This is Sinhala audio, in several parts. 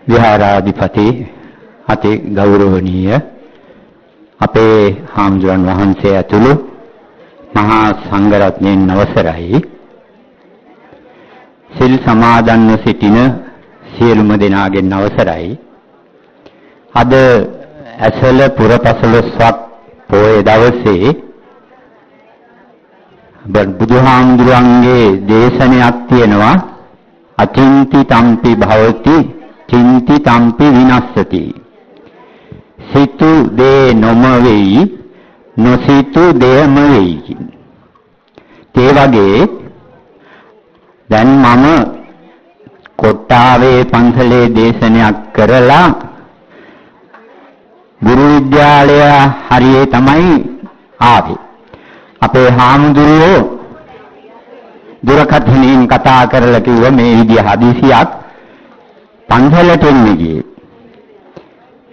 විහාරාධිපති අති ගෞරවනීය අපේ හාමුදුරන් වහන්සේ ඇතුළු මහා සංඝරත්නයන් අවසරයි. සිල් සමාදන්ව සිටින සියලුම දෙනාගෙන් අවසරයි. අද ඇසල පුරපසළොස්වක් පොය දවසේ බුදුහාමුදුරන්ගේ දේශනයක් තියෙනවා. අචින්ති තම්පි භවති චින්ති තම්පි විනස්සති. සිතු දේ නොම වෙයි, නොසිතු දෙයම වෙයි. ඒ වගේ දැන් මම කොට්ටාවේ පන්සලේ දේශනයක් කරලා ගුරු විද්‍යාලය හරියේ තමයි ආවේ. අපේ හාමුදුරුවෝ දුරකථනයෙන් කතා කරලා කිව්වා මේ විදිය හදිසියක් පන්සලට එන්න ගියේ.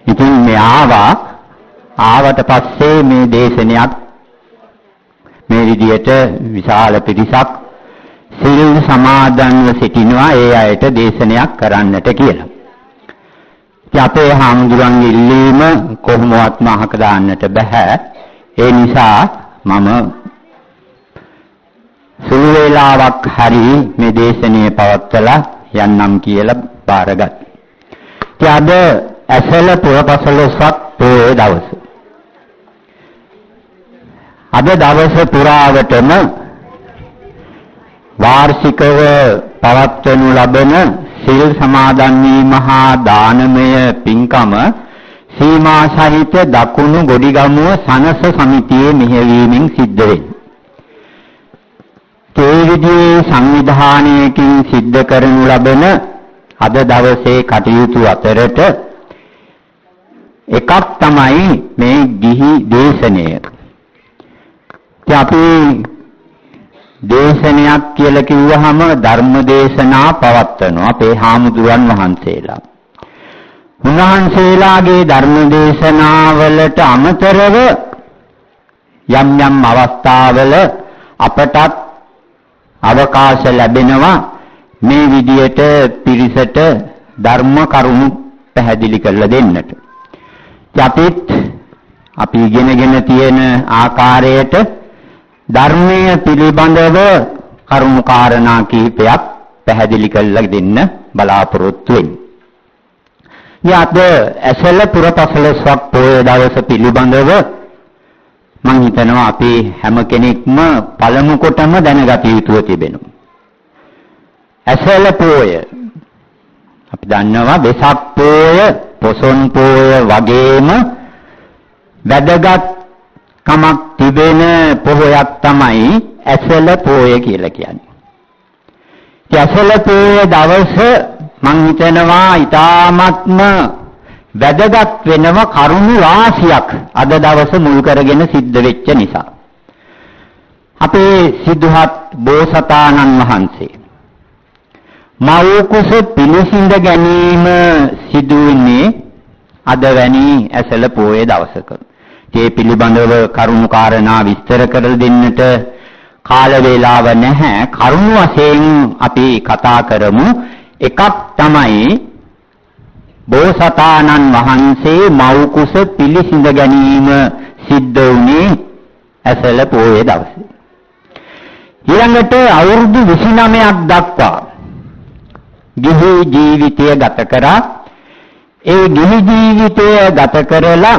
ඉතින් මේ ආවට පස්සේ මේ දේශනයක් මේ විදියට විශාල පිරිසක් සිල් සමාදන්ව සිටිනවා ඒ අයට දේශනයක් කරන්නට කියලා. ඉතින් අපේ හාමුදුරන්ගේ ඉල්ලීම කොහොමවත්ම අහක දාන්නට බෑ. ඒ නිසා මම සුළු වේලාවක් හරි මේ දේශනය පවත්වලා යන්නම් කියලා බාරගත්තා. ඉතින් අද ඇසල පුරපසළොස්වක් පොය දවස. අද දවස පුරාවටම වාර්ෂිකව පවත්වනු ලබන සිල් සමාදන් වීම හා දානමය පින්කම සීමා සහිත දකුණු ගොඩිගමුව සනස සමිතියේ මෙහෙයවීමෙන් සිද්ධ වෙන්නේ. ඒ විදිහේ සංවිධානයකින් සිද්ධ කරනු ලබන අද දවසේ කටයුතු අතරට එකක් තමයි මේ ගිහි දේශනය. ඉතින් අපි දේශනයක් කියලා කිව්වහම ධර්ම දේශනා පවත්වනවා අපේ හාමුදුරන් වහන්සේලා. උන්වහන්සේලාගේ ධර්ම දේශනාවලට අමතරව යම් යම් අවස්ථාවල අපටත් අවකාශ ලැබෙනවා මේ විදියට පිරිසට ධර්ම කරුණු පැහැදිලි කරලා දෙන්නට. අපිත් අපි ඉගෙනගෙන තියෙන ආකාරයට ධර්මය පිළිබඳව කරුණු කාරණා කිහිපයක් පැහැදිලි කරලා දෙන්න බලාපොරොත්තු වෙන්නේ. අද ඇසල පුරපසළොස්වක් පොය දවස පිළිබඳව මම හිතනවා අපි හැම කෙනෙක්ම පළමු කොටම දැනගත යුතුව තිබෙනවා. ඇසල පොය අපි දන්නවා වෙසක් පොය, පොසොන් පොය වගේම වැදගත් කමක් තිබෙන පොහොයක් තමයි ඇසල පොය කියලා කියන්නේ. ඉතින් ඇසල පොය දවස මං හිතනවා ඉතාමත්ම වැදගත් වෙනව කරුණු රාශියක් අද දවස මුල් කරගෙන සිද්ධ වෙච්ච නිසා. අපේ සිදුහත් බෝසතාණන් වහන්සේ මව් කුස පිළිසිඳ ගැනීම සිදු වෙන්නේ අද වැනි ඇසල පොය දවසක. ඒ පිළිබඳව කරුණු කාරණා විස්තර කරලා දෙන්නට කාල වේලාව නැහැ. කරුණු වශයෙන් අපි කතා කරමු. එකක් තමයි බෝසතාණන් වහන්සේ මව් කුස පිළිසිඳ ගැනීම සිද්ධ වුණේ ඇසල පොය දවසේ. ඊළඟට අවුරුදු 29ක් දක්වා ගිහි ජීවිතය ගත කරා. ඒ ගිහි ජීවිතය ගත කරලා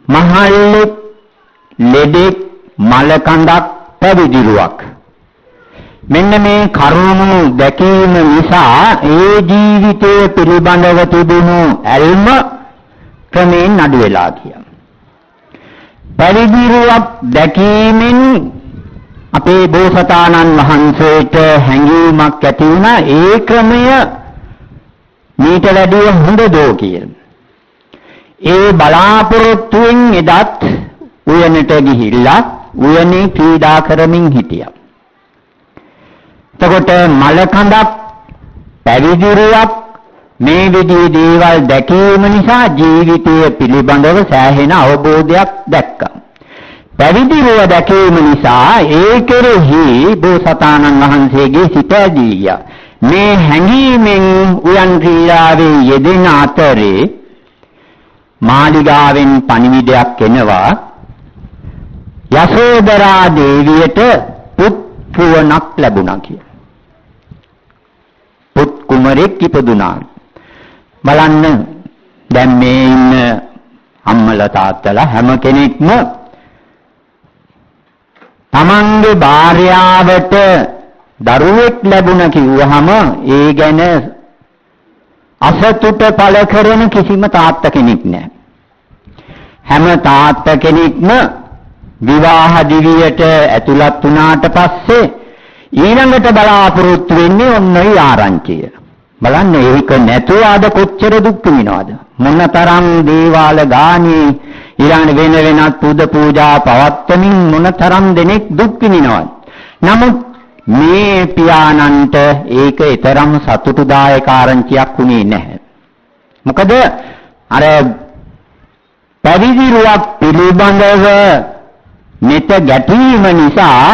මහල්ලෙක්, ලෙඩෙක්, මලකඳක්, පැවිදිරුවක් මෙන්න මේ කරුණු දැකීම නිසා ඒ ජීවිතය පිළිබඳව තිබුණු ඇල්ම ක්‍රමයෙන් අඩු වෙලා ගියා. පැවිදිරුවක් දැකීමෙන් අපේ බෝසතාණන් වහන්සේට හැඟීමක් ඇති වුණා ඒ ක්‍රමය මීට වැඩිය හොඳ දෝ කියලා. ඒ බලාපොරොත්තුවෙන් එදත් උයනට ගිහිල්ලා උයනේ ක්‍රීඩා කරමින් හිටියා. එතකොට මලකඳක්, පැවිදිරුවක් මේ විදිහේ දේවල් දැකීම නිසා ජීවිතය පිළිබඳව සෑහෙන අවබෝධයක් දැක්කා. පැවිදිරුව දැකීම නිසා ඒ කෙරෙහි බෝසතාණන් වහන්සේගේ සිත ඇදී ගියා. මේ හැඟීමෙන් උයන් ක්‍රීඩාවේ යෙදෙන අතරේ මාලිගාවෙන් පණිවිඩයක් එනවා. යශෝදරා දේවියට පුත් පුවණක් ලැබුණා කියලා. පුත් කුමරෙක් ඉපදුනා. බලන්න දැන් මේ ඉන්න අම්මලා තාත්තලා හැම කෙනෙක්ම තමන්ගේ භාර්යාවට දරුවෙක් ලැබුණ කිව්වහම ඒ ගැන අසතුට පළ කරන කිසිම තාත්තා කෙනෙක් නෑ. හැම තාත්තා කෙනෙක්ම විවාහ දිවියට ඇතුළත් වුණාට පස්සේ ඊළඟට බලාපොරොත්තු වෙන්නේ ඔන්න ඔය ආරංචිය. බලන්න ඒක නැතුව අද කොච්චර දුක් විඳිනවද? මොනතරම් දේවාල ගානේ ඊළඟ වෙන වෙනත් පුද පූජා පවත්වමින් මොනතරම් දෙනෙක් දුක් විඳිනවද? නමුත් මේ පියාණන්ට ඒක ඊතරම් සතුටුදායක ආරංචියක් වුණේ නැහැ. මොකද අර පැවිදි රුවක් පිළිබඳව මෙත ගැටීම නිසා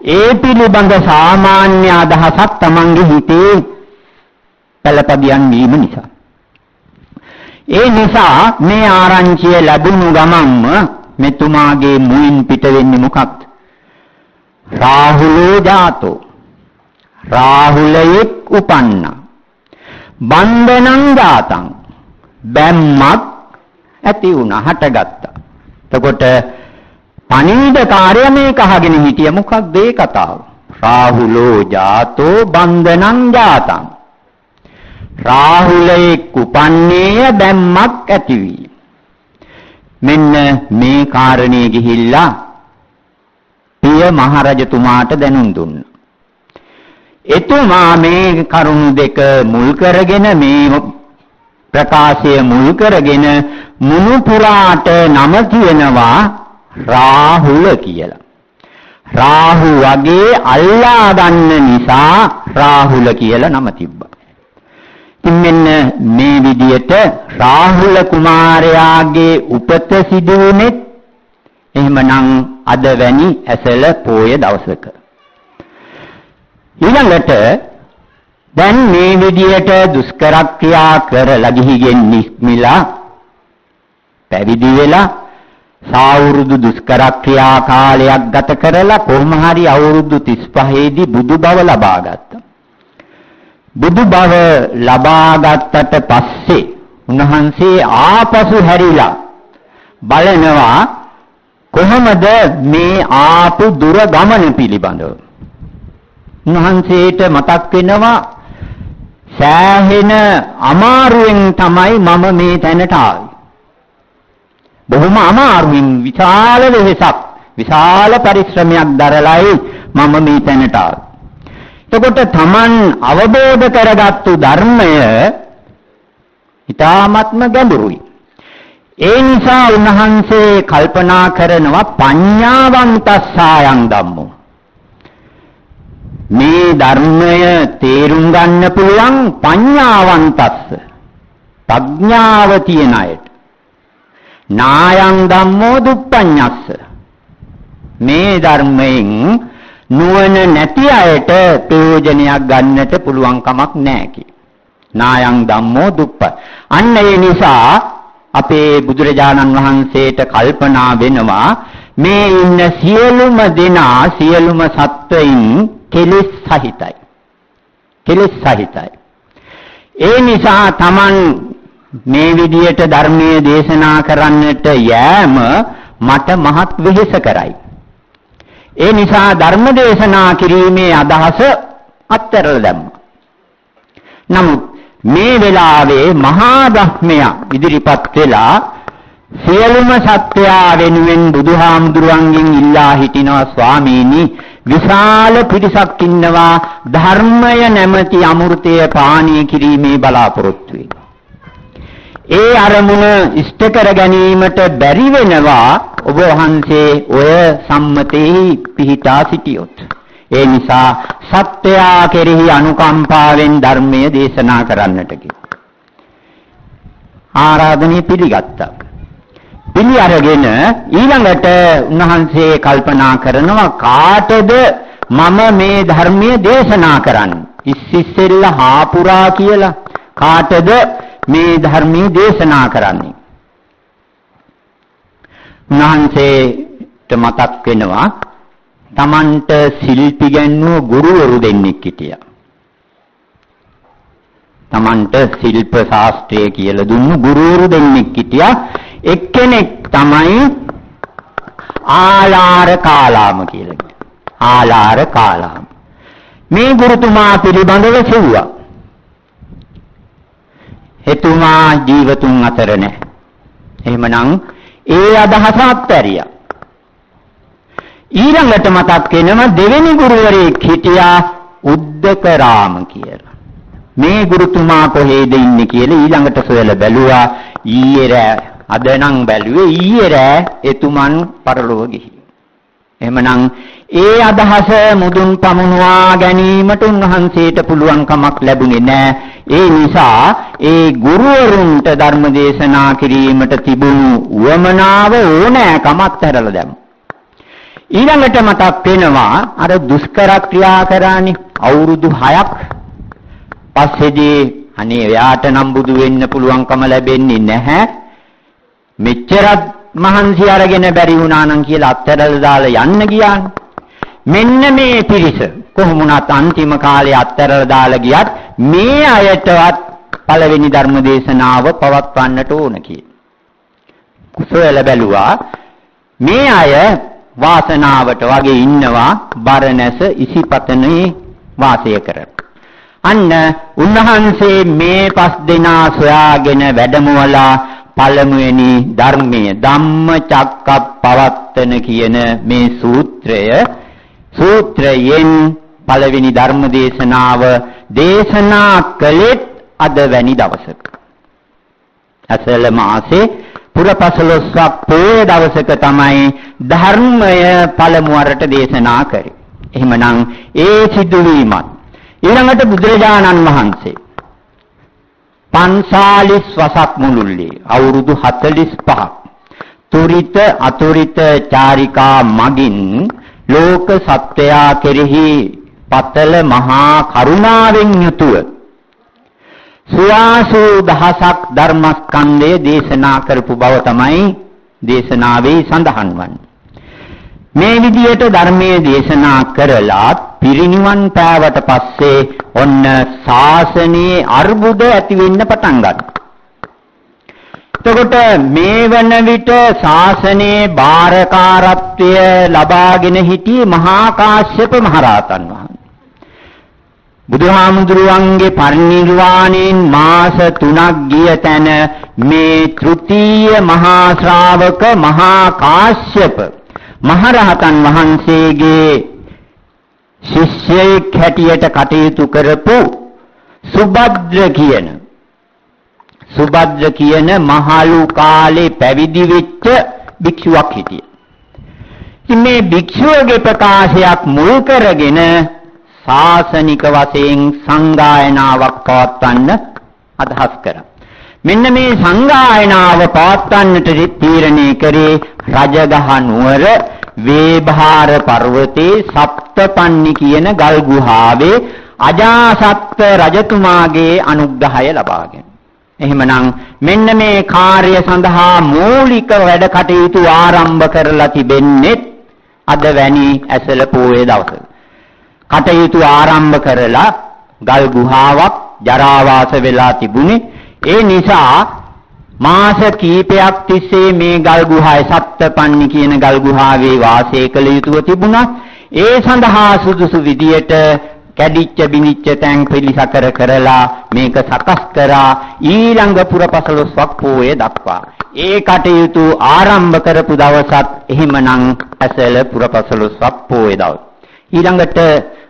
ඒ පිළිබඳ සාමාන්‍ය අදහසක් තමන්ගේ හිතේ පළපදියම් වීම නිසා. ඒ නිසා මේ ආරංචිය ලැබුණු ගමන්ම මෙතුමාගේ මුවින් පිට වෙන්නේ මොකක්ද? රාහුලෝ ජාතෝ. රාහුලයෙක් උපන්නා. බන්ධනං ජාතං. බැම්මක් ඇති වුණා, හටගත්තා. එතකොට පණිවිඩකාරය මේක අහගෙන හිටිය. මොකක්ද ඒ කතාව? රාහුලෝ ජාතෝ බන්ධනං ජාතං. රාහුලයෙක් උපන්නේය, බැම්මක් ඇති වී. මෙන්න මේ කාරණේ ගිහිල්ලා පිය මහරජතුමාට දැනුම් දුන්නා. එතුමා මේ කරුණු දෙක මුල් කරගෙන, මේ ප්‍රකාශය මුල් කරගෙන මුනුපුරාට නම කියනවා රාහුල කියලා. රාහු වගේ අල්ලා ගන්න නිසා රාහුල කියලා නම තිබ්බා. ඉතින් මෙන්න මේ විදියට රාහුල කුමාරයාගේ උපත සිදු වුණෙත් එහෙමනම් අද වැනි ඇසළ පෝය දවසක. ඊළඟට දැන් මේ විදියට දුෂ්කර ක්‍රියා කරලා ගිහිගෙන් නිස්මිලා පැවිදි වෙලා සාවුරුදු දුෂ්කර ක්‍රියා කාලයක් ගත කරලා කොහොම හරි අවුරුදු 35 දී බුදු බව ලබා ගත්තා. බුදු බව ලබා ගත්තට පස්සේ උන්වහන්සේ ආපසු හැරිලා බලනවා කොහොමද මේ ආපු දුර ගමන පිළිබඳව. උන්වහන්සේට මතක් වෙනවා සෑහෙන අමාරුවෙන් තමයි මම මේ තැනට ආවේ. බොහොම අමාරුවෙන්, විශාල වෙහෙසක්, විශාල පරිශ්‍රමයක් දරලයි මම මේ තැනට ආවේ. එතකොට තමන් අවබෝධ කරගත්තු ධර්මය ඉතාමත්ම ගැඹුරුයි. ඒ නිසා උන්වහන්සේ කල්පනා කරනවා පඤ්ඤාවන්තස්සායං ධම්මෝ. මේ ධර්මය තේරුම් ගන්න පුළුවන් පඤ්ඤාවන්තස්ස, ප්‍රඥාව තියෙන අයට. නායං ධම්මෝ දුප්පඤ්ඤස්ස. මේ ධර්මයෙන් නුවණ නැති අයට ප්‍රයෝජනයක් ගන්නට පුළුවන් කමක් නැහැ කි. නායං ධම්මෝ දුප්ප. අන්න ඒ නිසා අපේ බුදුරජාණන් වහන්සේට කල්පනා වෙනවා මේ ඉන්න සියලුම දෙනා, සියලුම සත්වයින් කෙලෙස් සහිතයි. කෙලෙස් සහිතයි. ඒ නිසා තමන් මේ විදියට ධර්මයේ දේශනා කරන්නට යෑම මට මහත් වෙහෙස කරයි. ඒ නිසා ධර්ම දේශනා කිරීමේ අදහස අත්හැරලා දැම්මා. නමුත් මේ වෙලාවේ මහා බ්‍රහ්මයා ඉදිරිපත් වෙලා සියලුම සත්වයා වෙනුවෙන් බුදුහාමුදුරුවන්ගෙන් ඉල්ලා හිටිනවා, ස්වාමීනි විශාල පිරිසක් ඉන්නවා ධර්මය නැමැති අමෘතය පානීය කිරීමේ බලාපොරොත්තු වෙන. ඒ අරමුණ ඉෂ්ට කර ගැනීමට බැරි වෙනවා ඔබ වහන්සේ ඔය සම්මතෙහි පිහිටා සිටියොත්. ඒ නිසා සත්වයා කෙරෙහි අනුකම්පාවෙන් ධර්මය දේශනා කරන්නට කියලා ආරාධනය පිළිගත්තා. පිළි අරගෙන ඊළඟට උන්වහන්සේ කල්පනා කරනවා කාටද මම මේ ධර්මය දේශනා කරන්නේ? ඉස්සිස්සෙල්ලා හාපුරා කියලා කාටද මේ ධර්මයේ දේශනා කරන්නේ? උන්වහන්සේට මතක් වෙනවා තමන්ට ශිල්පි ගැන්වුව ගුරුවරු දෙන්නෙක් හිටියා. තමන්ට ශිල්ප ශාස්ත්‍රය කියලා දුන්නු ගුරුවරු දෙන්නෙක් හිටියා. එක්කෙනෙක් තමයි ආලාර කාලාම කියලා කියන්නේ. ආලාර කාලාම. මේ ගුරුතුමා පිළිබඳව කිව්වා. එතුමා ජීවතුන් අතර නැහැ. එහෙමනම් ඒ අදහස අත්හැරියා. ඊළඟට මතක් වෙනවා දෙවෙනි ගුරුවරයෙක් හිටියා උද්දක රාම කියලා. මේ ගුරුතුමා කොහේද ඉන්නේ කියලා ඊළඟට සොයලා බැලුවා. ඊයේ රෑ, අද නම් බැලුවේ ඊයේ රෑ එතුමන් පරලොව ගිහින්. එහෙමනම් ඒ අදහස මුදුන් පමුණුවා ගැනීමට උන්වහන්සේට පුළුවන් කමක් ලැබුණේ නෑ. ඒ නිසා ඒ ගුරුවරුන්ට ධර්ම දේශනා කිරීමට තිබුණු උවමනාව ඕනෑකම අත්හැරලා දැම්මා. ඊළඟට මතක් වෙනවා අර දුෂ්කර ක්‍රියා කරානේ අවුරුදු 6ක් පස්සේදී අනේ එයාට නම් බුදු වෙන්න පුළුවන්කම ලැබෙන්නේ නැහැ, මෙච්චරත් මහන්සි අරගෙන බැරි වුණා නම් කියලා අත්හැරලා දාලා යන්න ගියානේ. මෙන්න මේ පිරිස කොහොම වුණත් අන්තිම කාලේ අත්හැරලා දාලා ගියත් මේ අයටවත් පළවෙනි ධර්ම දේශනාව පවත්වන්නට ඕන කියලා. කුසල බැලුවා මේ අය වාසනාවට වගේ ඉන්නවා බරණැස ඉසිපතනේ වාසය කරන. අන්න උන්වහන්සේ මේ පස් දෙනා සොයාගෙන වැඩමවලා පළමුවෙනි ධර්මය ධම්මචක්කප්පවත්තන කියන මේ සූත්‍රයෙන් පළවෙනි ධර්ම දේශනාව දේශනා කළෙත් අද වැනි දවසක. අසල මාසේ පුරපසළොස්වක් පොය දවසක තමයි ධර්මය පළමු වරට දේශනා කරේ. එහෙමනම් ඒ සිදුවීමත් ඊළඟට බුදුරජාණන් වහන්සේ 45 වසක් මුළුල්ලේ අවුරුදු 45ක් තුරිත අතුරිත චාරිකා මගින් ලෝක සත්වයා කෙරෙහි පතල මහා කරුණාවෙන් යුතුව සුවාසු දහසක් ධර්මස්කන්ධය දේශනා කරපු බව තමයි දේශනාවේ සඳහන් වන්නේ. මේ විදියට ධර්මයේ දේශනා කරලා පිරිනිවන් පෑවට පස්සේ ඔන්න ශාසනයේ අර්බුද ඇති වෙන්න පටන් ගන්නවා. එතකොට මේ වන විට ශාසනයේ භාරකාරත්වය ලබාගෙන හිටියේ මහා කාශ්‍යප මහරහතන් වහන්සේ. බුදුහාමුදුරුවන්ගේ පරිනිර්වාණයෙන් මාස 3ක් ගිය තැන මේ තෘතීය මහා ශ්‍රාවක මහා කාශ්‍යප මහරහතන් වහන්සේගේ ශිෂ්‍යයෙක් හැටියට කටයුතු කරපු සුභද්‍ර කියන මහලු කාලේ පැවිදි වෙච්ච භික්ෂුවක් හිටියා. ඉතින් මේ භික්ෂුවගේ ප්‍රකාශයක් මුල් කරගෙන ශාසනික වශයෙන් සංගායනාවක් පවත්වන්න අදහස් කරා. මෙන්න මේ සංගායනාව පවත්වන්නට තීරණය කරේ රජගහ නුවර වේභාර පර්වතයේ සප්තපන්නි කියන ගල් ගුහාවේ අජාසත් රජතුමාගේ අනුග්‍රහය ලබාගෙන. එහෙමනම් මෙන්න මේ කාර්ය සඳහා මූලික වැඩ කටයුතු ආරම්භ කරලා තිබෙන්නේ අද වැනි ඇසළ පෝය දවසක. කටයුතු ආරම්භ කරලා ගල් ගුහාවක් ජරාවාස වෙලා තිබුණේ. ඒ නිසා මාස කීපයක් තිස්සේ මේ ගල් ගුහාවේ සප්තපන්නි කියන ගල් ගුහාවේ වාසය කළ යුතුව තිබුණා. ඒ සඳහා සුදුසු විදියට කැඩිච්ච බිනිච්ච තැන් පිළිසකර කරලා මේක සකස් කරා ඊළඟ පුරපසළොස්වක් පෝය දක්වා. ඒ කටයුතු ආරම්භ කරපු දවසත් එහෙමනම් ඇසළ පුරපසළොස්වක් පෝය දවස. ඊළඟට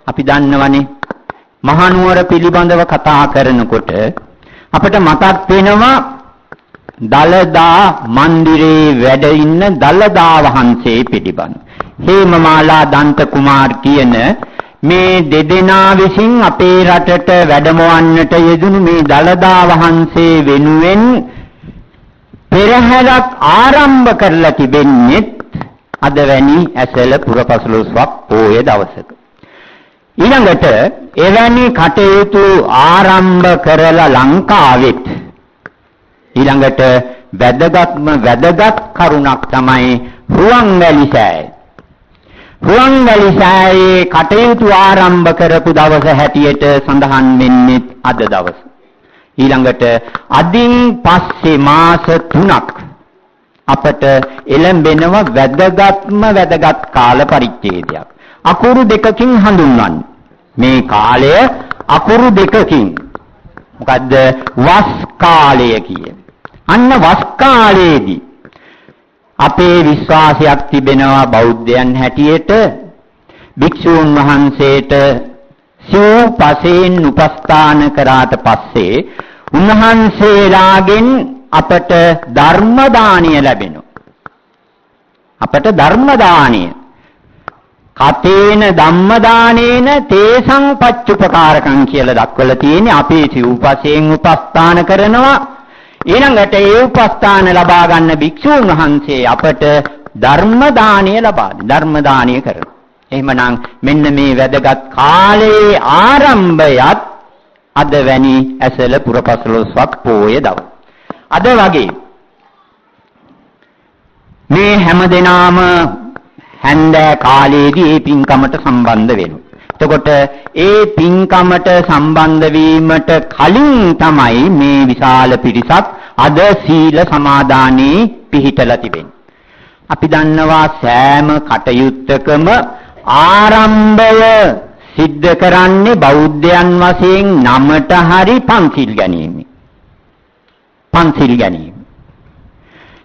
අපි දන්නවනේ මහනුවර පිළිබඳව කතා කරනකොට අපට මතක් වෙනවා දළදා මන්දිරේ වැඩ ඉන්න දළදා වහන්සේ පිළිබඳ. හේමමාලා දන්ත කුමාර් කියන මේ දෙදෙනා විසින් අපේ රටට වැඩමවන්නට යෙදුණු මේ දළදා වහන්සේ වෙනුවෙන් පෙරහැරක් ආරම්භ කරලා තිබෙන්නේ අද වැනි ඇසළ පුරපසළොස්වක් පෝය දවසක. ඊළඟට එවැනි කටයුතු ආරම්භ කරලා ලංකාවෙත් ඊළඟට වැදගත්ම වැදගත් කරුණක් තමයි රුවන්වැලි සෑය. රුවන්වැලි සෑයේ කටයුතු ආරම්භ කරපු දවස හැටියට සඳහන් වෙන්නේ අද දවස. ඊළඟට අදින් පස්සේ මාස 3ක් අපට එළඹෙනව වැදගත්ම වැදගත් කාල පරිච්ඡේදයක්. අකුරු දෙකකින් හඳුන්වන්නේ. මේ කාලය අකුරු දෙකකින්. මොකද්ද? වස් කාලය කියන. අන්න වස් කාලයේදී අපේ විශ්වාසයක් තිබෙනවා බෞද්ධයන් හැටියට භික්ෂූන් වහන්සේට සිව්පසෙන් උපස්ථාන කරාට පස්සේ උන්වහන්සේලාගෙන් අපට ධර්ම දානය ලැබෙනවා. අපට ධර්ම දානය කතේන ධම්ම දානේන තේසං පච්චුපකාරකං කියලා දක්වලා තියෙන්නේ. අපි සිව්පසෙන් උපස්ථාන කරනවා. ඊළඟට ඒ උපස්ථාන ලබා ගන්න භික්ෂූන් වහන්සේ අපට ධර්ම දානය ලබා දෙන ධර්ම දානය කරනවා. එහෙමනම් මෙන්න මේ වැදගත් කාලයේ ආරම්භයත් අද වැනි ඇසළ පුරපසළොස්වක් පෝය දවස. අද වගේ මේ හැම දෙනාම හැන්දෑ කාලයේදී මේ පින්කමට සම්බන්ධ වෙනවා. එතකොට ඒ පින්කමට සම්බන්ධ වීමට කලින් තමයි මේ විශාල පිරිසක් අද සීල සමාදානයේ පිහිටලා තිබෙන්නේ. අපි දන්නවා සෑම කටයුත්තකම ආරම්භය සිද්ධ කරන්නේ බෞද්ධයන් වශයෙන් නමට හරි පන්සිල් ගැනීම. පන්සිල් ගැනීම.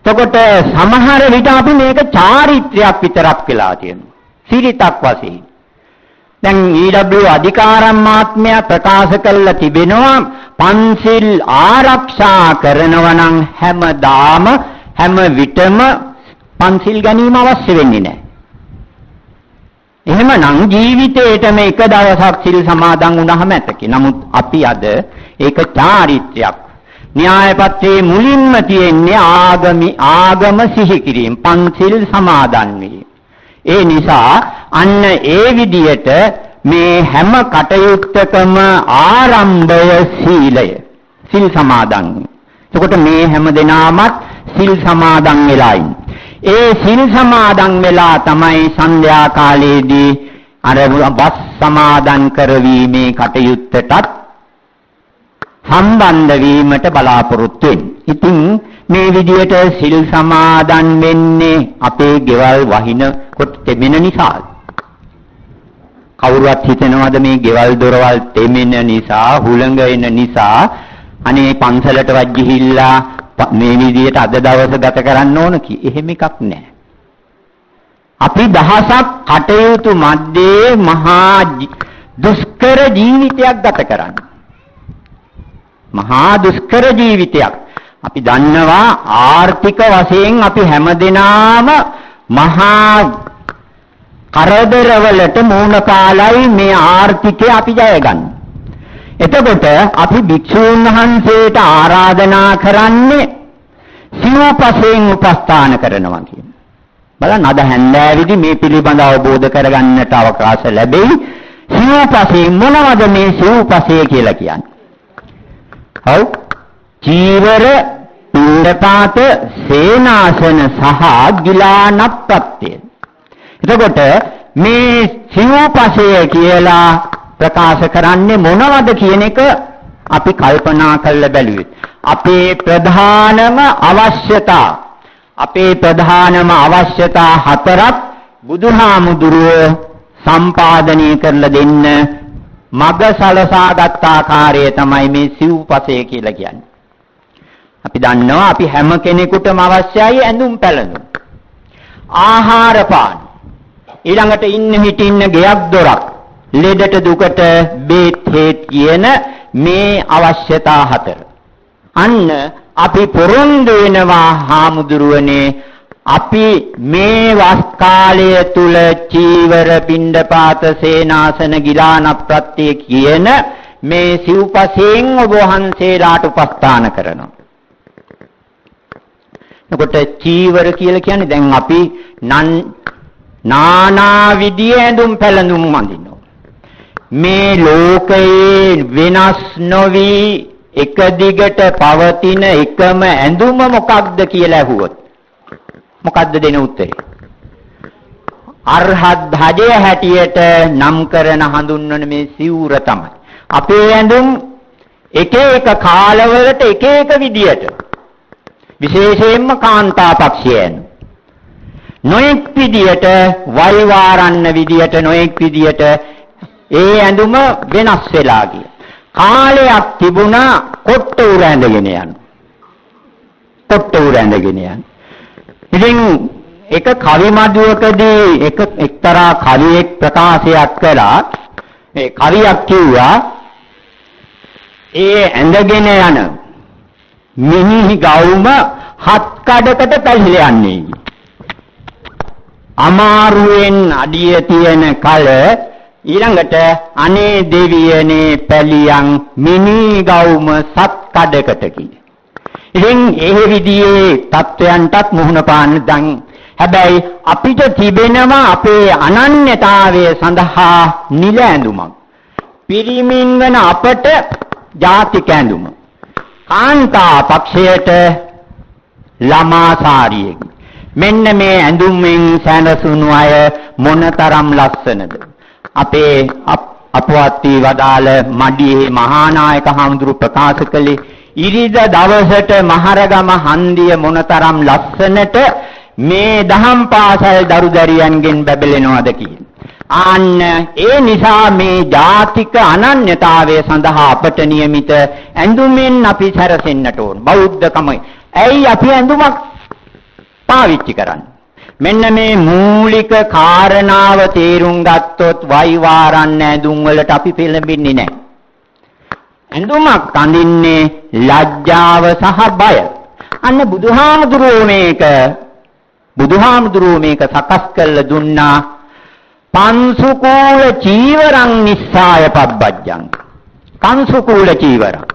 එතකොට සමහර විට අපි මේක චාරිත්‍රයක් විතරක් වෙලා තියෙනවා. සිරිතක් වශයෙන්. දැන් ඊ.ඩබ්ලිව් අධිකාරම් මහත්මයා ප්‍රකාශ කළා තිබෙනවා පන්සිල් ආරක්ෂා කරනවා නම් හැමදාම හැම විටම පන්සිල් ගැනීම අවශ්‍ය වෙන්නේ නැහැ. එහෙමනම් ජීවිතේටම එක දවසක් සිල් සමාදන් වුණාම ඇතකි. නමුත් අපි අද ඒක චාරිත්‍රයක්. න්‍යායපත්‍රයේ මුලින්ම තියෙන්නේ ආගම සිහි කිරීම, පන්සිල් සමාදන් වීම. ඒ නිසා අන්න ඒ විදියට මේ හැම කටයුත්තකම ආරම්භය සීලය, සිල් සමාදන් වීම. එතකොට මේ හැම දෙනාමත් සිල් සමාදන් වෙලා ඉන්නේ. ඒ සිල් සමාදන් වෙලා තමයි සන්ධ්‍යා කාලයේදී අර වස් සමාදන් කරවීමේ කටයුත්තටත් සම්බන්ධ වීමට බලාපොරොත්තු වෙන්නේ. ඉතින් මේ විදියට සිල් සමාදන් වෙන්නේ අපේ ගෙවල් වහින කොට තෙමෙන නිසා. කවුරුවත් හිතනවද මේ ගෙවල් දොරවල් තෙමෙන නිසා, හුළඟ එන නිසා අනේ පන්සලටවත් ගිහිල්ලා මේ විදියට අද දවස ගත කරන්න ඕන කි? එහෙම එකක් නෑ. අපි දහසක් කටයුතු මැද්දේ මහා දුෂ්කර ජීවිතයක් ගත කරන්නේ. මහා දුෂ්කර ජීවිතයක්. අපි දන්නවා ආර්ථික වශයෙන් අපි හැමදෙනාම මහා කරදරවලට මුහුණ පාලයි මේ ආර්ථිකය අපි ජය ගන්න. එතකොට අපි භික්ෂූන් වහන්සේට ආරාධනා කරන්නේ සිව්පසෙන් උපස්ථාන කරනවා කියන. බලන්න අද හැන්දෑවේදී මේ පිළිබඳ අවබෝධ කරගන්නට අවකාශ ලැබෙයි. සිව්පසෙන් මොනවද මේ සිව්පසය කියලා කියන්නේ? ඔව්, චීවර, පිණ්ඩපාත, සේනාසන සහ ගිලානප්‍රත්‍ය. එතකොට මේ සිව්පසය කියලා ප්‍රකාශ කරන්නේ මොනවද කියන එක අපි කල්පනා කරලා බැලුවොත් අපේ ප්‍රධානම අවශ්‍යතා, අපේ ප්‍රධානම අවශ්‍යතා හතරක් බුදුහාමුදුරුවෝ සම්පාදනය කරලා දෙන්න මග සලසාගත් ආකාරය තමයි මේ සිව්පසය කියලා කියන්නේ. අපි දන්නවා අපි හැම කෙනෙකුටම අවශ්‍යයි ඇඳුම් පැළඳුම්, ආහාර පාන, ඊළඟට ඉන්න හිටින්න ගෙයක් දොරක්, ලෙඩට දුකට බේත් හේත් කියන මේ අවශ්‍යතා හතර. අන්න අපි පොරොන්දු වෙනවා හාමුදුරුවනේ, අපි මේ වස් කාලය තුල චීවර, පිණ්ඩපාත, සේනාසන, ගිලානප්‍රත්‍ය කියන මේ සිව්පසයෙන් ඔබ වහන්සේලාට උපස්ථාන කරනවා. එතකොට චීවර කියලා කියන්නේ දැන් අපි නානා විදිය ඇඳුම් පැළඳුම් අඳිනවා. මේ ලෝකයේ වෙනස් නොවි එක දිගට පවතින එකම ඇඳුම මොකක්ද කියලා ඇහුවොත් මොකක්ද දෙන උත්තරේ? අරහත් ධජය හැටියට නම් කරන හඳුන්වන මේ සිවුර තමයි. අපේ ඇඳුම් එක එක කාලවලට එක එක විදියට, විශේෂයෙන්ම කාන්තා පක්ෂයන් නොඑක් විදියට වයිවාරන්න විදියට නොඑක් විදියට ඒ ඇඳුම වෙනස් වෙලා ගියා. කාලයක් තිබුණා කොට්ට උර ඇඳගෙන යන. කොට්ට උර ඇඳගෙන යන. ඉතින් එක කවි මදුවකදී එක එක්තරා කවියෙක් ප්‍රකාශයක් කළා. මේ කවියක් කිව්වා, ඒ ඇඳගෙන යන මිනිහි ගවුම හත් කඩකට පැහිලා යන්නේ. අමාරුවෙන් අඩිය තියෙන කල ඊළඟට අනේ දෙවියනේ පැලියන් මිනි ගවුම සත් කඩකට කිය. ඉතින් ඒ විදිහේ තත්වයන්ටත් මුහුණ පාන්න දැන්. හැබැයි අපිට තිබෙනවා අපේ අනන්‍යතාවය සඳහා නිල ඇඳුමක්. පිරිමින් වන අපට ජාතික ඇඳුම. කාන්තා පක්ෂයට ළමා සාරිය. මෙන්න මේ ඇඳුම්ෙන් සැනසුණු අය මොනතරම් ලස්සනද. අපේ අපවත් වී වදාළ මඩියේ මහානායක හාමුදුරු ප්‍රකාශ කළේ ඉරිද දවසට මහරගම හන්දිය මොනතරම් ලස්සනට මේ දහම් පාසල් දරු දැරියන්ගෙන් බැබලෙනවද කියලා. ආන්න ඒ නිසා මේ ජාතික අනන්‍යතාවය සඳහා අපට නියමිත ඇඳුමින් අපි සැරසෙන්නට ඕන. බෞද්ධකම. ඇයි අපි ඇඳුමක් පාවිච්චි කරන්නේ? මෙන්න මේ මූලික කාරණාව තේරුම් ගත්තොත් වයිවාරන්න ඇඳුම් වලට අපි පෙළඹෙන්නේ නැහැ. ඇඳුමක් අඳින්නේ ලැජ්ජාව සහ බය. අන්න බුදුහාමුදුරුවෝ මේක සකස් කරලා දුන්නා. පංසුකූල චීවරං නිස්සාය පබ්බජ්ජං. පංසුකූල චීවරං.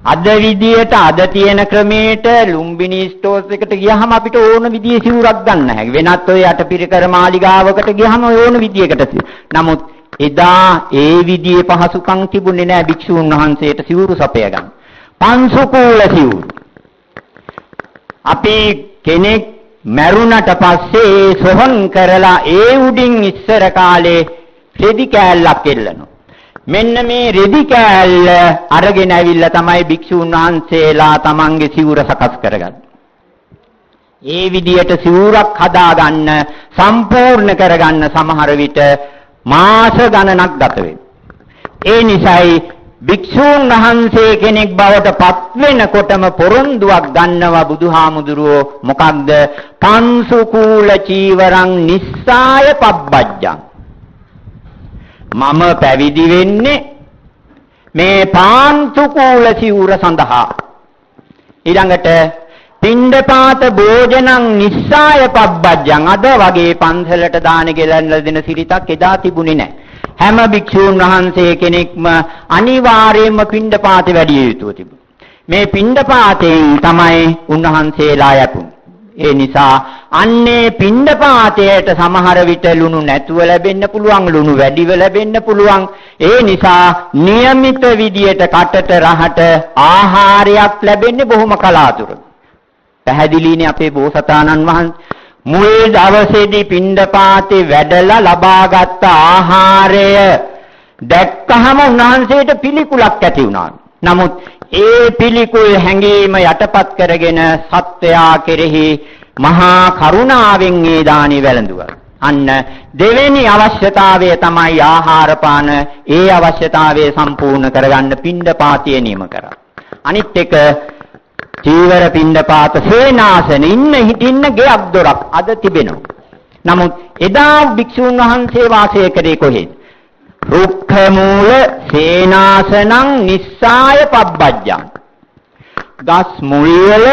අද විදියට අද තියෙන ක්‍රමයට ලුම්බිනි ස්ටෝස් එකට ගියහම අපිට ඕන විදියේ සිවුරක් ගන්න හැකි. වෙනත් ඔය යටපිරිකර මාලිගාවකට ගියහම ඕන විදියකට. නමුත් එදා ඒ විදියේ පහසුකම් තිබුණේ නෑ භික්ෂූන් වහන්සේට සිවුරු සපය ගන්න. පංසුකූල සිවුරු. අපි කෙනෙක් මැරුණට පස්සේ ඒ සොහන් කරලා ඒ උඩින් ඉස්සර කාලේ රෙදි කෑල්ලක් එල්ලනවා. මෙන්න මේ රෙදි කෑල්ල අරගෙන ඇවිල්ලා තමයි භික්ෂූන් වහන්සේලා තමන්ගේ සිවුර සකස් කරගන්නේ. ඒ විදියට සිවුරක් හදාගන්න සම්පූර්ණ කරගන්න සමහර විට මාස ගණනක් ගත වෙනවා. ඒ නිසායි භික්ෂූන් වහන්සේ කෙනෙක් බවට පත් වෙනකොටම පොරොන්දුවක් ගන්නවා බුදුහාමුදුරුවෝ. මොකක්ද? පංසුකූල චීවරං නිස්සාය පබ්බජ්ජං. මම පැවිදි වෙන්නේ මේ පාන්සුකූල සිවුර සඳහා. ඊළඟට පිණ්ඩපාත භෝජනං නිස්සාය පබ්බජ්ජං. අද වගේ පන්සලට දාන ගෙලන්න දෙන සිරිතක් එදා තිබුණේ නැහැ. හැම භික්ෂූන් වහන්සේ කෙනෙක්ම අනිවාර්යයෙන්ම පිණ්ඩපාත වැඩිය යුතුව තිබුණා. මේ පිණ්ඩපාතයෙන් තමයි උන්වහන්සේලා යපුනේ. ඒ නිසා අන්නේ පිණ්ඩපාතයට සමහර විට ලුණු නැතුව ලැබෙන්න පුළුවන්, ලුණු වැඩිව ලැබෙන්න පුළුවන්. ඒ නිසා નિયમિત විදියට කටට රහට ආහාරයක් ලැබෙන්නේ බොහොම කලාතුරකින්. පැහැදිලිනේ අපේ බෝසතාණන් වහන්සේ මුල් දවසේදී පිණ්ඩපාතේ වැඩලා ලබාගත් ආහාරය දැක්කහම උන්වහන්සේට පිළිකුලක් ඇති වුණා. නමුත් ඒ පිළිකුල් හැඟීම යටපත් කරගෙන සත්වයා කෙරෙහි මහා කරුණාවෙන් ඒ දානි වැළඳුවා. අන්න දෙවෙනි අවශ්‍යතාවය තමයි ආහාර පාන. ඒ අවශ්‍යතාවය සම්පූර්ණ කරගන්න පිණ්ඩපාතය නියම කරා. අනිත් එක චීවර පිණ්ඩපාත සේනාසන ඉන්න හිටින්න ගෙයක් දොරක් අද තිබෙනවා. නමුත් එදා භික්ෂූන් වහන්සේ වාසය කරේ කොහෙද? රුක්ඛ මූල සේනාසනං නිස්සාය පබ්බජ්ජං. ගස් මුල් වල,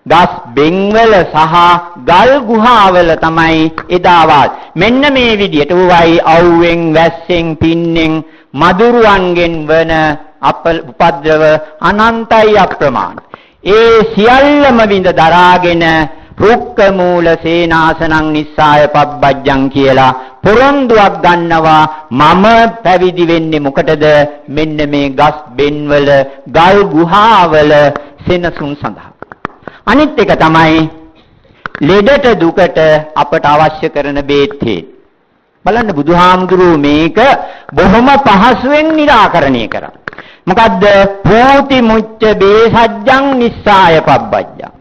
ගස් බෙන්වල සහ ගල් ගුහාවල තමයි එදා වාස. මෙන්න මේ විදියට උවයි අවුවෙන් වැස්සෙන් පින්නෙන් මදුරුවන්ගෙන් වන උපද්‍රව අනන්තයි අප්‍රමාණ. ඒ සියල්ලම විඳ දරාගෙන රුක්ක මූල සේනාසනං නිස්සාය පබ්බජ්ජං කියලා පොරොන්දුවක් ගන්නවා. මම පැවිදි වෙන්නේ මොකටද? මෙන්න මේ ගස් බෙන්වල ගල් ගුහාවල සෙනසුන් සඳහා. අනිත් එක තමයි ලෙඩට දුකට අපට අවශ්‍ය කරන බේත් හේත්. බලන්න බුදුහාමුදුරුවෝ මේක බොහොම පහසුවෙන් නිරාකරණය කරා. මොකද්ද? පූති මුච්ච බේසජ්ජං නිස්සාය පබ්බජ්ජං.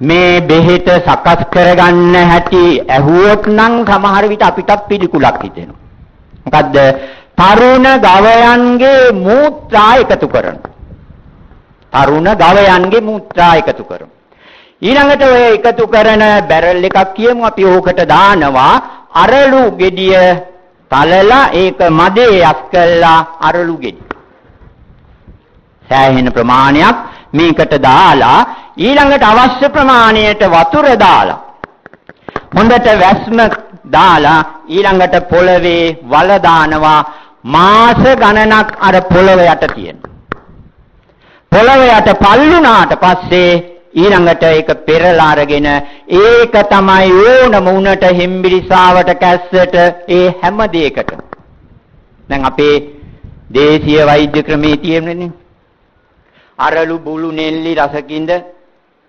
මේ බෙහෙත සකස් කරගන්න හැටි ඇහුවොත් නම් සමහර විට අපිටත් පිළිකුලක් හිතෙනවා. මොකද්ද? තරුණ ගවයන්ගේ මූත්‍රා එකතු කරන. තරුණ ගවයන්ගේ මූත්‍රා එකතු කරන. ඊළඟට ඔය එකතු කරන බැරල් එකක් කියමු අපි, ඕකට දානවා අරලු ගෙඩිය තලලා ඒක මදේ අස් කළා අරලු ගෙඩි. සෑහෙන ප්‍රමාණයක් මේකට දාලා ඊළඟට අවශ්‍ය ප්‍රමාණයට වතුර දාලා හොඳට වැස්ම දාලා ඊළඟට පොළවේ වල දානවා. මාස ගණනක් අර පොළව යට තියෙන. පොළව යට පල්ලුනාට පස්සේ ඊළඟට ඒක පෙරලා අරගෙන ඒක තමයි ඕනම උනට හෙම්බිරිසාවට කැස්සට ඒ හැම දෙයකටම. දැන් අපේ දේශීය වෛද්‍ය ක්‍රමේ තියෙන්නේ අරලු බුලු නෙල්ලි රසකින්ද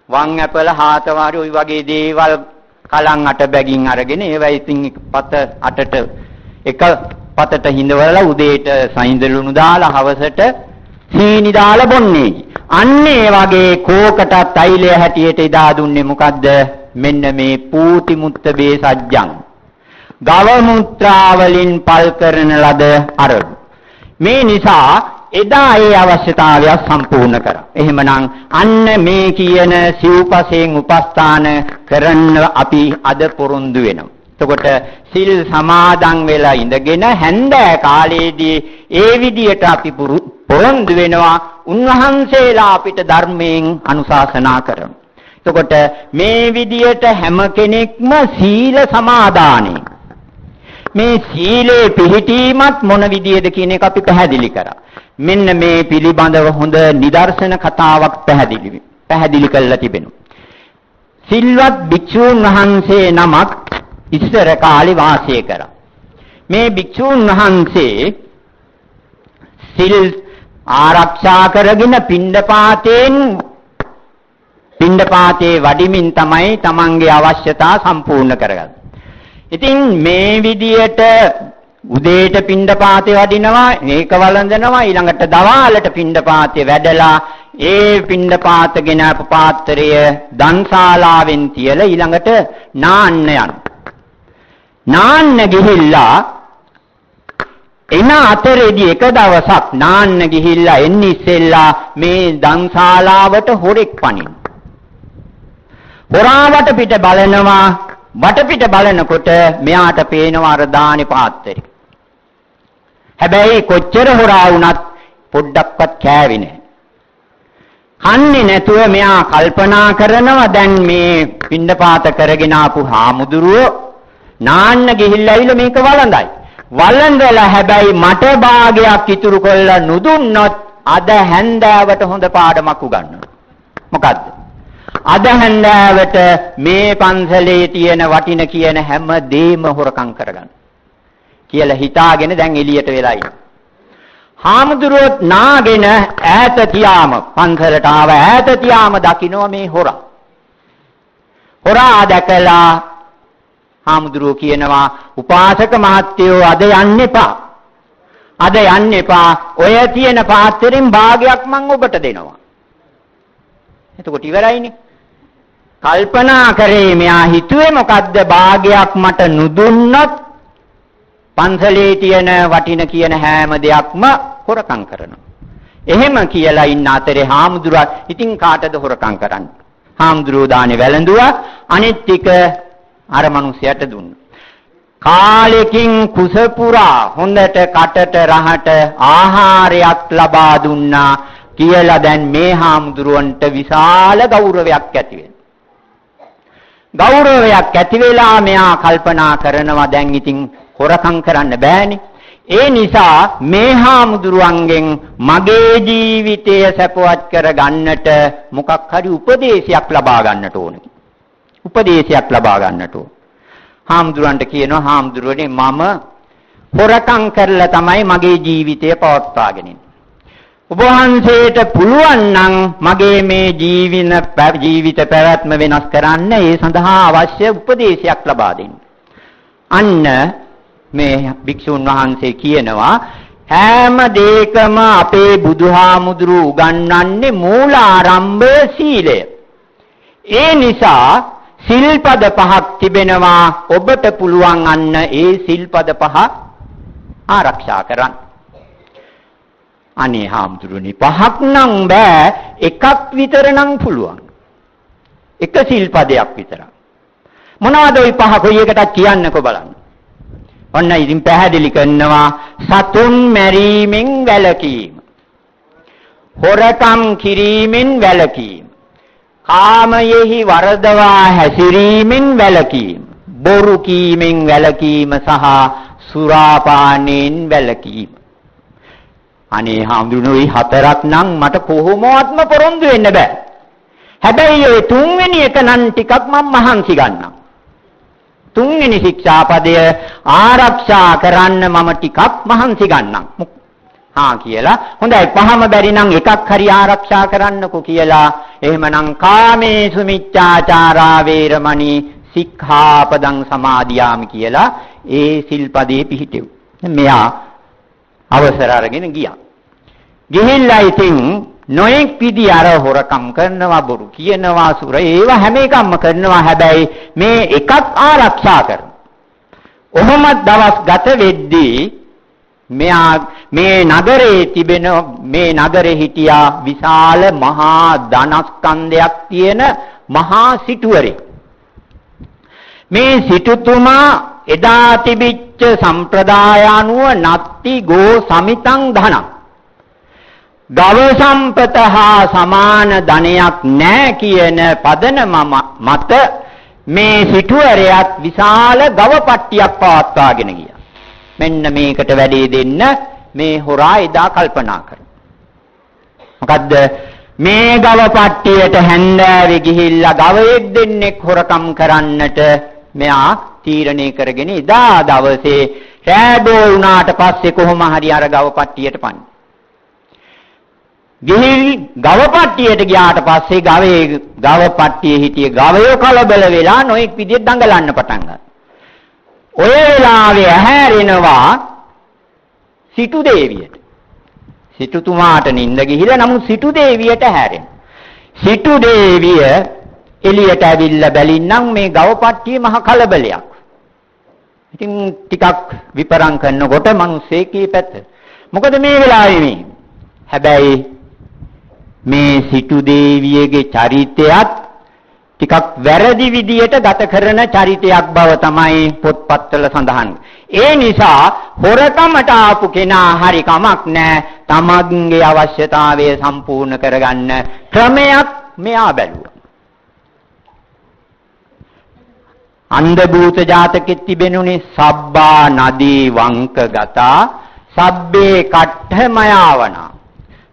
වං ඇපල හාතවාරි ඔය වගේ දේවල් කලන් අට බැගින් අරගෙන ඒවා ඉතින් පත අටට එක පතට හිඳවලා උදේට සයින්දලුණු දාලා හවසට සීනි දාලා බොන්නේ. අන්න ඒ වගේ කෝකටත් තෛලය හැටියට එදා දුන්නේ මොකද්ද? මෙන්න මේ පූති මුත්ත බේසජ්ජං. ගව මුත්‍රා වලින් පල් කරන ලද අරලු. මේ නිසා එදා ඒ අවශ්‍යතාවය සම්පූර්ණ කරා. එහෙමනම් අන්න මේ කියන සිව්පසයෙන් උපස්ථාන කරන්න අපි අද පොරොන්දු වෙනවා. එතකොට සිල් සමාදන් වෙලා ඉඳගෙන හැන්දෑ කාලයේදී ඒ විදියට අපි පොරොන්දු වෙනවා. උන්වහන්සේලා අපිට ධර්මයෙන් අනුශාසනා කරනවා. එතකොට මේ විදියට හැම කෙනෙක්ම සීල සමාදානෙ, මේ සීලේ පිහිටීමත් මොන විදියද කියන එක අපි පැහැදිලි කරා. මෙන්න මේ පිළිබඳව හොඳ නිදර්ශන කතාවක් පැහැදිලි කරලා තිබෙනවා. සිල්වත් භික්ෂූන් වහන්සේ නමක් ඉස්සර කාලේ වාසය කරා. මේ භික්ෂූන් වහන්සේ සිල් ආරක්ෂා කරගෙන පිණ්ඩපාතේ වඩිමින් තමයි තමන්ගේ අවශ්‍යතා සම්පූර්ණ කරගන්නේ. ඉතින් මේ විදියට උදේට පිණ්ඩපාතේ වඩිනවා, මේක වළඳනවා, ඊළඟට දවාලට පිණ්ඩපාතේ වැඩලා ඒ පිණ්ඩපාත ගෙන අප පාත්‍රය දන්ශාලාවෙන් තියලා ඊළඟට නාන්න යනවා. නාන්න ගිහිල්ලා එන අතරේදී එක දවසක් නාන්න ගිහිල්ලා එන්නේ ඉස්සෙල්ලා මේ දන්ශාලාවට හොරෙක් පනින. හොරා වටපිට බලනවා. වටපිට බලනකොට මෙයාට පේනවා අර දානි පාත්‍රය. හැබැයි කොච්චර හොරා වුණත් පොඩ්ඩක්වත් කෑවේ නෑ. කන්නේ නැතුව මෙයා කල්පනා කරනවා දැන් මේ පිණ්ඩපාත කරගෙන ආපු හාමුදුරුවෝ නාන්න ගිහිල්ලා ඇවිල්ලා මේක වළඳයි. වළඳලා හැබැයි මට භාගයක් ඉතුරු කරලා නුදුන්නොත් අද හැන්දෑවට හොඳ පාඩමක් උගන්වනවා. මොකද්ද? අද හැන්දෑවට මේ පන්සලේ තියෙන වටින කියන හැම දෙයක්ම හොරකම් කරගන්න කියලා හිතාගෙන දැන් එළියට වෙලා ඉන්නවා. හාමුදුරුවොත් නාගෙන ඈත තියාම පන්සලට ආව ඈත තියාම දකින්න මේ හොරා. හොරා දැකලා හාමුදුරුවෝ කියනවා උපාසක මහත්තයෝ අද යන්න එපා. අද යන්න එපා. ඔය තියෙන පාත්‍රයෙන් භාගයක් මං ඔබට දෙනවා. එතකොට ඉවරයිනේ. කල්පනා කරේ මෙයා හිතුවේ මොකද්ද? භාගයක් මට නුදුන්නොත් පන්සලේ තියෙන වටින කියන හැම දෙයක්ම හොරකම් කරනවා. එහෙම කියලා ඉන්න අතරේ හාමුදුරුවෝ ඉතින් කාටද හොරකම් කරන්නේ? හාමුදුරුවෝ දානේ වැළඳුවා. අනිත් ටික අර මනුස්සයාට දුන්නා. කාලෙකින් කුස පුරා හොඳට කටට රහට ආහාරයක් ලබා දුන්නා කියලා දැන් මේ හාමුදුරුවන්ට විශාල ගෞරවයක් ඇති වෙනවා. ගෞරවයක් ඇති වෙලා මෙයා කල්පනා කරනවා දැන් ඉතින් හොරකම් කරන්න බෑනේ. ඒ නිසා මේ හාමුදුරුවන්ගෙන් මගේ ජීවිතය සැපවත් කර ගන්නට මොකක් හරි උපදේශයක් ලබා ගන්නට ඕන. උපදේශයක් ලබා ගන්නට ඕන. හාමුදුරුවන්ට කියනවා, හාමුදුරුවනේ මම හොරකම් කරලා තමයි මගේ ජීවිතය පවත්වාගෙන ඉන්නේ. ඔබ වහන්සේට පුළුවන් නම් මගේ මේ ජීවිත පැවැත්ම වෙනස් කරන්න, ඒ සඳහා අවශ්‍ය උපදේශයක් ලබා දෙන්න. අන්න මේ භික්ෂුන් වහන්සේ කියනවා, හැම දෙයකම අපේ බුදුහාමුදුරු උගන්වන්නේ මූල ආරම්භය සීලය. ඒ නිසා සිල්පද පහක් තිබෙනවා, ඔබට පුළුවන් අන්න ඒ සිල්පද පහ ආරක්ෂා කරන්න. අනේ හාමුදුරුවනි, පහක් නම් බෑ, එකක් විතර නම් පුළුවන්. එක සිල්පදයක් විතර. මොනවද ওই පහ කොයි එකටත් කියන්නකෝ බලන්න. ඔන්න ඉතින් පැහැදිලි කරනවා, සතුන් මැරීමෙන් වැළකීම, හොරකම් කිරීමෙන් වැළකීම, කාමයෙහි වරදවා හැසිරීමෙන් වැළකීම, බොරු කීමෙන් වැළකීම සහ සුරාපානයෙන් වැළකීම. අනේ හාමුදුරුවෝ, මේ හතරක් නම් මට කොහොමවත්ම පොරොන්දු වෙන්න බෑ. හැබැයි ඔය තුන්වෙනි එක නම් ටිකක් මම මහන්සි ගන්නම්. තුන්වෙනි ශික්ෂාපදය ආරක්ෂා කරන්න මම ටිකක් මහන්සි ගන්නම්. හා කියලා, හොඳයි පහම බැරි නම් එකක් හරි ආරක්ෂා කරන්නකෝ කියලා. එහෙමනම් කාමේසු මිච්ඡාචාරා වේරමණී සික්ඛාපදං සමාදියාමි කියලා ඒ සිල්පදේ පිහිටෙව්. මෙයා අවසර අරගෙන ගියා. ගිහිල්ලා ඉතින් නොයෙක් විදි අර හොරකම් කරනවා, බොරු කියනවා, සුර ඒවා හැම එකක්ම කරනවා. හැබැයි මේ එකක් ආරක්ෂා කරනවා. ඔහොම දවස් ගත වෙද්දී මෙයා මේ නගරේ තිබෙන, මේ නගරේ හිටියා විශාල මහා ධනස්කන්ධයක් තියෙන මහා සිටුවරේ. මේ සිටුතුමා එදා තිබිච්ච සම්ප්‍රදාය අනුව නත්ති ගෝ සමිතං ධනං, ගව සම්පත හා සමාන ධනයක් නෑ කියන පදනම මත මේ සිටුවරයාත් විශාල ගව පට්ටියක් පවත්වාගෙන ගියා. මෙන්න මේකට වැඩේ දෙන්න මේ හොරා එදා කල්පනා කරා. මොකද්ද මේ ගව පට්ටියට හැන්දෑවේ ගිහිල්ලා ගවයෙක් දෙන්නෙක් හොරකම් කරන්නට මෙයා තීරණය කරගෙන එදා දවසේ රෑ බෝ වුණාට පස්සේ කොහොම හරි අර ගව පට්ටියට පන්න. ගිහිල් ගව පට්ටියට ගියාට පස්සේ ගව පට්ටියේ හිටිය ගවයෝ කලබල වෙලා නොඑක් විදියට දඟලන්න පටන් ගත්තා. ඔය වෙලාවේ ඇහැරෙනවා සිටු දේවියට. සිටුතුමාට නිින්ද ගිහිලා, නමුත් සිටු දේවියට ඇහැරෙනවා. සිටු දේවිය එළියට ඇවිල්ලා බැලින්නම් මේ ගව පට්ටියේ මහ කලබලයක්. ඉතින් ටිකක් විපරම් කරනකොට මිනිස්සෙක් පැත්ත. මොකද මේ වෙලාවේ මේ? හැබැයි මේ සිටු දේවියගේ චරිතයත් ටිකක් වැරදි විදියට ගත කරන චරිතයක් බව තමයි පොත්පත්වල සඳහන්. ඒ නිසා හොරකමට ආපු කෙනා හරි කමක් නෑ, තමන්ගේ අවශ්‍යතාවය සම්පූර්ණ කරගන්න ක්‍රමයක් මෙයා බැලුවා. අන්ධ භූත ජාතකෙත් තිබෙනුනේ සබ්බා නදී වංකගතා සබ්බේ කට්ඨමයාවනා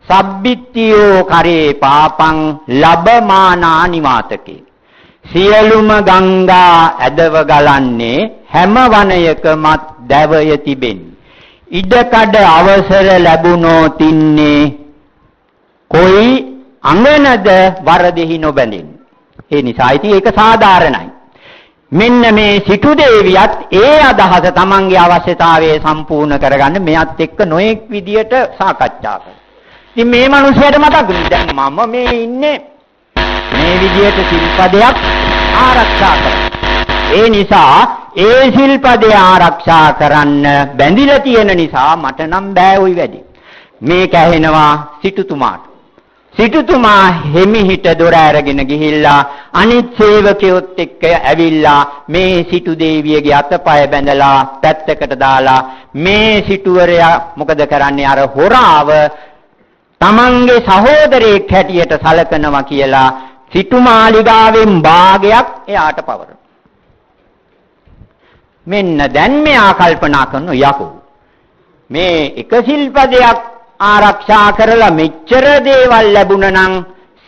සබ්බිත්තියෝ කරේ පාපං ලබමානා නිවාතකේ. සියලුම ගංගා ඇදව ගලන්නේ හැම වනයකමත් දැවය තිබෙන්නේ. ඉඩකඩ අවසර ලැබුණෝ තින්නේ කොයි අඟනද වරදෙහි නොබැඳෙන්නේ. ඒ නිසා ඉතින් ඒක සාධාරණයි. මෙන්න මේ සිටු දේවියත් ඒ අදහස තමන්ගේ අවශ්‍යතාවය සම්පූර්ණ කරගන්න මෙයත් එක්ක නොයෙක් විදියට සාකච්ඡා කරනවා. ඉතින් මේ මිනිහයාට මතක් වුණේ දැන් මම මේ ඉන්නේ මේ විදියට සිල්පදයක් ආරක්ෂා කරන්න. ඒ නිසා ඒ සිල්පදය ආරක්ෂා කරන්න බැඳිලා තියෙන නිසා මට නම් බෑ ওই වැඩි. මේක ඇහෙනවා සිටුතුමාට. සිටුතුමා හිමිහිට දොර අරගෙන ගිහිල්ලා අනිත් සේවකයොත් එක්ක ඇවිල්ලා මේ සිටු දේවියගේ අතපය බැඳලා පැත්තකට දාලා මේ සිටුවරයා මොකද කරන්නේ, අර හොරාව තමන්ගේ සහෝදරයෙක් හැටියට සලකනවා කියලා සිටු මාලිගාවෙන් භාගයක් එයාට පවරනවා. මෙන්න දැන් මෙයා කල්පනා කරන යකෝ මේ එක සිල්පදයක් ආරක්ෂා කරලා මෙච්චර දේවල් ලැබුණා නම්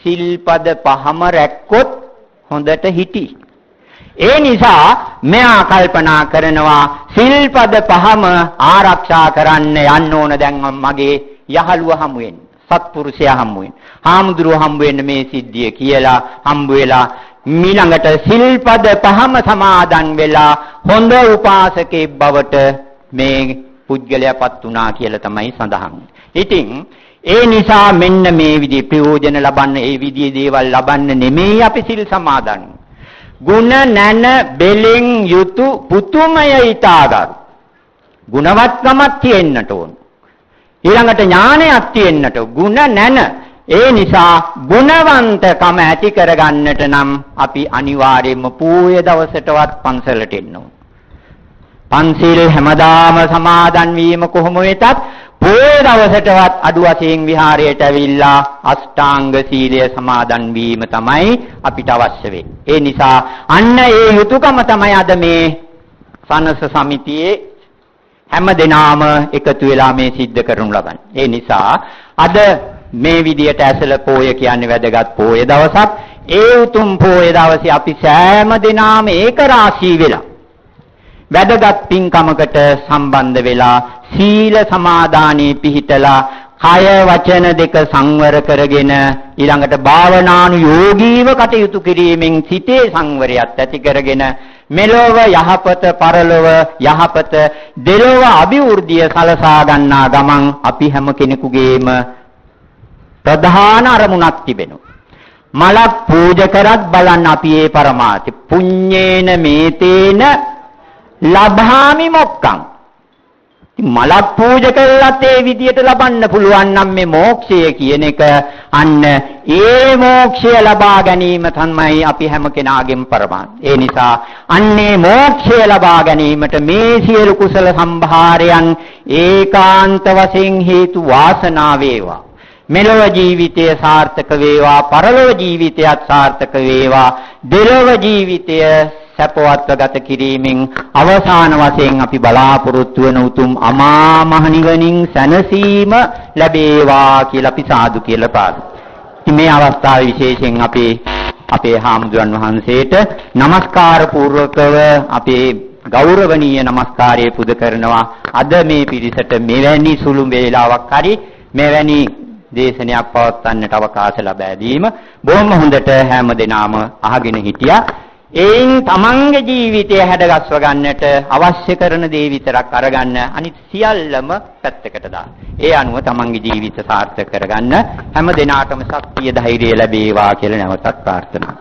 සිල්පද පහම රැක්කොත් හොඳට හිටි. ඒ නිසා මෙයා කල්පනා කරනවා සිල්පද පහම ආරක්ෂා කරන්න යන්න ඕන. දැන් මගේ යහළුව හමු වෙන්න, සත්පුරුෂයා හමු වෙන්න, හාමුදුරුවෝ හම්බ වෙන්න මේ සිද්ධිය කියලා හම්බ වෙලා මීළඟට සිල්පද පහම සමාදන් වෙලා හොඳ උපාසකෙක් බවට මේ පුද්ගලයාපත් වුණා කියලා තමයි සඳහන්. ඉතින් ඒ නිසා මෙන්න මේ විදිහේ ප්‍රයෝජන ලබන්න, ඒ විදිහේ දේවල් ලබන්න නෙමෙයි අපි සිල් සමාදන්. ගුණ නැන බෙලෙන් යුතු පුතුමය ඊතාගරු. ගුණවත්කමක් තියෙන්නට ඕන. ඊළඟට ඥානයක් තියෙන්නට, ගුණ නැන. ඒ නිසා ගුණවන්තකම ඇති කරගන්නට නම් අපි අනිවාර්යයෙන්ම පූය දවසටවත් පන්සලට එන්න ඕන. පන්සිල් හැමදාම සමාදන් වීම කොහොම වෙතත් පොය දවසටවත් අඩු වශයෙන් විහාරයට ඇවිල්ලා අෂ්ටාංග සීලය සමාදන් වීම තමයි අපිට අවශ්‍ය වෙන්නේ. ඒ නිසා අන්න ඒ යුතුයකම තමයි අද මේ සනස සමිතියේ හැම දෙනාම එකතු වෙලා මේ සිද්ධ කරනු ලබන්නේ. ඒ නිසා අද මේ විදියට ඇසළ පෝය කියන්නේ වැදගත් පෝය දවසක්. ඒ උතුම් පෝය දවසේ අපි සෑම දෙනාම ඒක රාශී වෙලා වැදගත් පින්කමකට සම්බන්ධ වෙලා සීල සමාදානයේ පිහිටලා කය වචන දෙක සංවර කරගෙන ඊළඟට භාවනානුයෝගීව කටයුතු කිරීමෙන් සිතේ සංවරයත් ඇති කරගෙන මෙලොව යහපත පරලොව යහපත දෙලොව අභිවෘද්ධිය සලසා ගන්නා ගමන් අපි හැම කෙනෙකුගේම ප්‍රධාන අරමුණක් තිබෙනවා. මලක් පූජා කරත් බලන්න අපි ඒ පරමාර්ථය පුඤ්ඤේන මේතේන ලබාමි මොක්කං. මලක් පූජා කළත් ඒ විදියට ලබන්න පුළුවන් නම් මේ මෝක්ෂය කියන එක, අන්න ඒ මෝක්ෂය ලබා ගැනීම තමයි අපි හැම කෙනාගේම පරමාර්ථය. ඒ නිසා අන්නේ මෝක්ෂය ලබා ගැනීමට මේ සියලු කුසල සම්භාරයන් ඒකාන්ත වශයෙන් හේතු වාසනා වේවා. මෙලොව ජීවිතය සාර්ථක වේවා, පරලොව ජීවිතයත් සාර්ථක වේවා, දෙලොව ජීවිතය සැපවත්ව ගත කිරීමෙන් අවසාන වශයෙන් අපි බලාපොරොත්තු වන උතුම් අමා මහ නිවනින් සැනසීම ලැබේවා කියලා අපි සාදු කියලා ප්‍රාර්ථනා. ඉතින් මේ අවස්ථාවේ විශේෂයෙන් අපේ හාමුදුරන් වහන්සේට নমස්කාර පූර්වකව අපේ ගෞරවනීය নমස්කාරය පුද කරනවා. අද මේ පිරිසට මෙවැනි සුළු වේලාවක් හරි මෙවැනි දේශනයක් පවත්වන්නට අවකාශ ලබා දීම බොහොම හොඳට හැම දෙනාම අහගෙන හිටියා. එයින් තමන්ගේ ජීවිතය හැඩගස්ව ගන්නට අවශ්‍ය කරන දේ විතරක් අරගන්න, අනිත් සියල්ලම පැත්තකට දාන්න. ඒ අනුව තමන්ගේ ජීවිත සාර්ථක කරගන්න හැම දෙනාටම ශක්තිය ධෛර්යය ලැබේවා කියලා නැවතත් ප්‍රාර්ථනා.